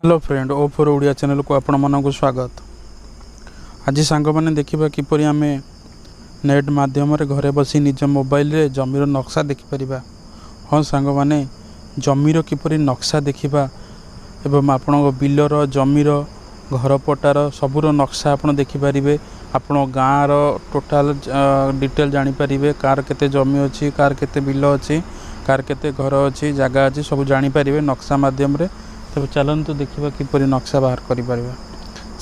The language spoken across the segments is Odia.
ହ୍ୟାଲୋ ଫ୍ରେଣ୍ଡ, ଓ ଫୋର୍ ଓଡ଼ିଆ ଚ୍ୟାନେଲକୁ ଆପଣମାନଙ୍କୁ ସ୍ୱାଗତ। ଆଜି ସାଙ୍ଗମାନେ ଦେଖିବା କିପରି ଆମେ ନେଟ୍ ମାଧ୍ୟମରେ ଘରେ ବସି ନିଜ ମୋବାଇଲରେ ଜମିର ନକ୍ସା ଦେଖିପାରିବା। ହଁ ସାଙ୍ଗମାନେ, ଜମିର କିପରି ନକ୍ସା ଦେଖିବା ଏବଂ ଆପଣଙ୍କ ବିଲର, ଜମିର, ଘର ପଟ୍ଟାର ସବୁର ନକ୍ସା ଆପଣ ଦେଖିପାରିବେ। ଆପଣ ଗାଁର ଟୋଟାଲ ଡିଟେଲ୍ ଜାଣିପାରିବେ, କାହାର କେତେ ଜମି ଅଛି, କାହାର କେତେ ବିଲ ଅଛି, କାହାର କେତେ ଘର ଅଛି, ଜାଗା ଅଛି, ସବୁ ଜାଣିପାରିବେ ନକ୍ସା ମାଧ୍ୟମରେ। ତେବେ ଚାଲନ୍ତୁ ଦେଖିବା କିପରି ନକ୍ସା ବାହାର କରିପାରିବା।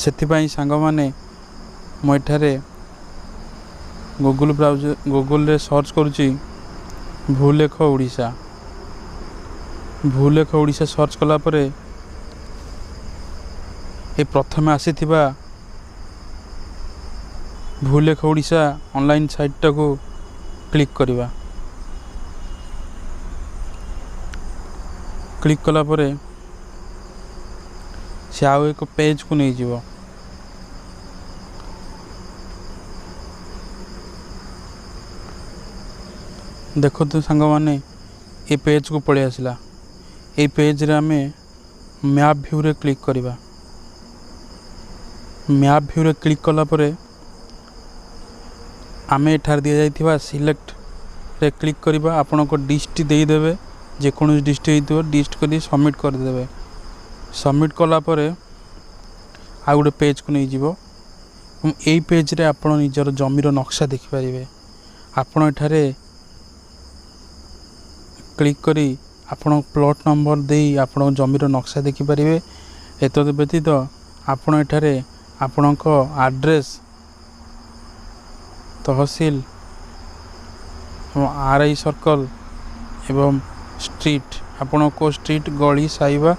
ସେଥିପାଇଁ ସାଙ୍ଗମାନେ, ମୁଁ ଏଠାରେ ଗୁଗୁଲ୍ ବ୍ରାଉଜର ଗୁଗୁଲରେ ସର୍ଚ୍ଚ କରୁଛି ଭୂଲେଖ ଓଡ଼ିଶା। ଭୂଲେଖ ଓଡ଼ିଶା ସର୍ଚ୍ଚ କଲା ପରେ ଏ ପ୍ରଥମେ ଆସିଥିବା ଭୂଲେଖ ଓଡ଼ିଶା ଅନଲାଇନ୍ ସାଇଟ୍ଟାକୁ କ୍ଲିକ୍ କରିବା। କ୍ଲିକ୍ କଲା ପରେ ସେ ଆଉ ଏକ ପେଜ୍କୁ ନେଇଯିବ। ଦେଖନ୍ତୁ ସାଙ୍ଗମାନେ, ଏ ପେଜ୍କୁ ପଳେଇ ଆସିଲା। ଏଇ ପେଜ୍ରେ ଆମେ ମ୍ୟାପ୍ ଭ୍ୟୁରେ କ୍ଲିକ୍ କରିବା। ମ୍ୟାପ୍ ଭ୍ୟୁରେ କ୍ଲିକ୍ କଲା ପରେ ଆମେ ଏଠାରେ ଦିଆଯାଇଥିବା ସିଲେକ୍ଟରେ କ୍ଲିକ୍ କରିବା। ଆପଣଙ୍କ ଡିଷ୍ଟ୍ରିକ୍ଟ ଦେଇଦେବେ, ଯେକୌଣସି ଡିଷ୍ଟ୍ରିକ୍ଟ ହେଇଥିବ, ଡିଷ୍ଟ୍ରିକ୍ଟ କରି ସବମିଟ୍ କରିଦେବେ। ସବମିଟ୍ କଲା ପରେ ଆଉ ଗୋଟେ ପେଜ୍କୁ ନେଇଯିବ ଏବଂ ଏଇ ପେଜ୍ରେ ଆପଣ ନିଜର ଜମିର ନକ୍ସା ଦେଖିପାରିବେ। ଆପଣ ଏଠାରେ କ୍ଲିକ୍ କରି ଆପଣ ପ୍ଲଟ୍ ନମ୍ବର ଦେଇ ଆପଣଙ୍କ ଜମିର ନକ୍ସା ଦେଖିପାରିବେ। ଏତଦ୍ ବ୍ୟତୀତ ଆପଣ ଏଠାରେ ଆପଣଙ୍କ ଆଡ୍ରେସ୍, ତହସିଲ ଏବଂ ଆର୍ I circle ଏବଂ ଷ୍ଟ୍ରିଟ୍, ଆପଣ କେଉଁ ଷ୍ଟ୍ରିଟ୍, ଗଳି, ସାହି ବା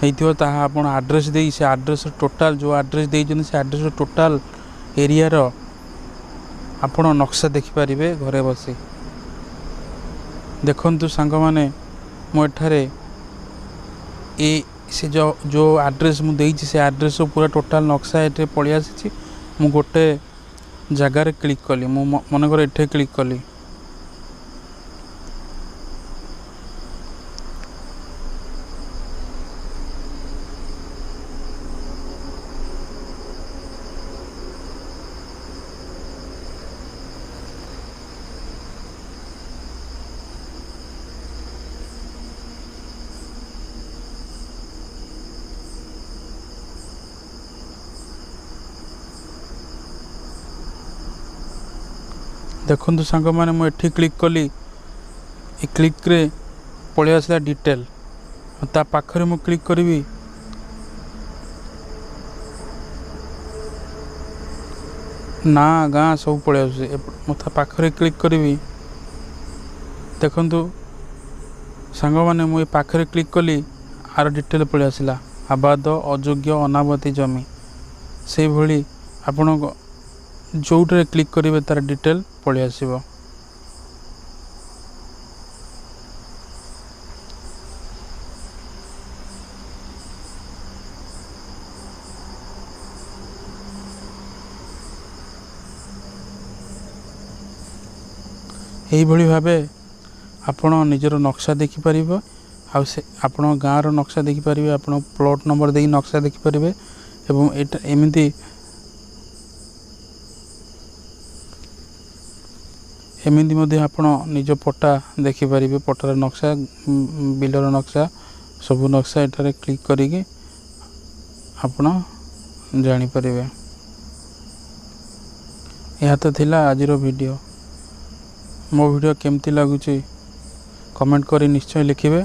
ହେଇଥିବ ତାହା ଆପଣ ଆଡ୍ରେସ୍ ଦେଇ ସେ ଆଡ୍ରେସ୍ର ଟୋଟାଲ୍, ଯେଉଁ ଆଡ୍ରେସ୍ ଦେଇଛନ୍ତି ସେ ଆଡ୍ରେସ୍ର ଟୋଟାଲ୍ ଏରିଆର ଆପଣ ନକ୍ସା ଦେଖିପାରିବେ ଘରେ ବସି। ଦେଖନ୍ତୁ ସାଙ୍ଗମାନେ, ମୁଁ ଏଠାରେ ଏ ସେ ଯେଉଁ ଆଡ୍ରେସ୍ ମୁଁ ଦେଇଛି ସେ ଆଡ୍ରେସ୍ର ପୁରା ଟୋଟାଲ୍ ନକ୍ସା ଏଠି ପଳେଇ ଆସିଛି। ମୁଁ ଗୋଟେ ଜାଗାରେ କ୍ଲିକ୍ କଲି, ମୁଁ ମନେକର ଏଠି କ୍ଲିକ୍ କଲି। ଦେଖନ୍ତୁ ସାଙ୍ଗମାନେ, ମୁଁ ଏଠି କ୍ଲିକ୍ କଲି, ଏ କ୍ଲିକ୍ରେ ପଳେଇ ଆସିଲା ଡିଟେଲ୍। ତା ପାଖରେ ମୁଁ କ୍ଲିକ୍ କରିବି, ନାଁ ଗାଁ ସବୁ ପଳେଇ ଆସୁଛି। ମୁଁ ତା ପାଖରେ କ୍ଲିକ୍ କରିବି। ଦେଖନ୍ତୁ ସାଙ୍ଗମାନେ, ମୁଁ ଏ ପାଖରେ କ୍ଲିକ୍ କଲି, ଆର ଡିଟେଲ୍ ପଳେଇ ଆସିଲା, ଆବାଦ ଅଯୋଗ୍ୟ ଅନାବାଦୀ ଜମି। ସେଇଭଳି ଆପଣଙ୍କ ଯେଉଁଟାରେ କ୍ଲିକ୍ କରିବେ ତାର ଡିଟେଲ୍ ପଳେଇ ଆସିବ। ଏଇଭଳି ଭାବେ ଆପଣ ନିଜର ନକ୍ସା ଦେଖିପାରିବେ, ଆଉ ସେ ଆପଣ ଗାଁର ନକ୍ସା ଦେଖିପାରିବେ, ଆପଣ ପ୍ଲଟ୍ ନମ୍ବର ଦେଇ ନକ୍ସା ଦେଖିପାରିବେ। ଏବଂ ଏଇଟା ଏମିତି ମଧ୍ୟ ଆପଣ ନିଜ ପଟ୍ଟା ଦେଖିପାରିବେ, ପଟ୍ଟାର ନକ୍ସା, ବିଲର ନକ୍ସା, ସବୁ ନକ୍ସା ଏଠାରେ କ୍ଲିକ୍ କରିକି ଆପଣ ଜାଣିପାରିବେ। ଏହା ତ ଥିଲା ଆଜିର ଭିଡ଼ିଓ। ମୋ ଭିଡ଼ିଓ କେମିତି ଲାଗୁଛି କମେଣ୍ଟ କରି ନିଶ୍ଚୟ ଲେଖିବେ।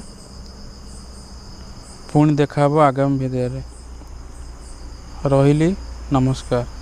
ପୁଣି ଦେଖା ହେବ ଆଗାମୀ ଭିଡ଼ିଓରେ। ରହିଲି, ନମସ୍କାର।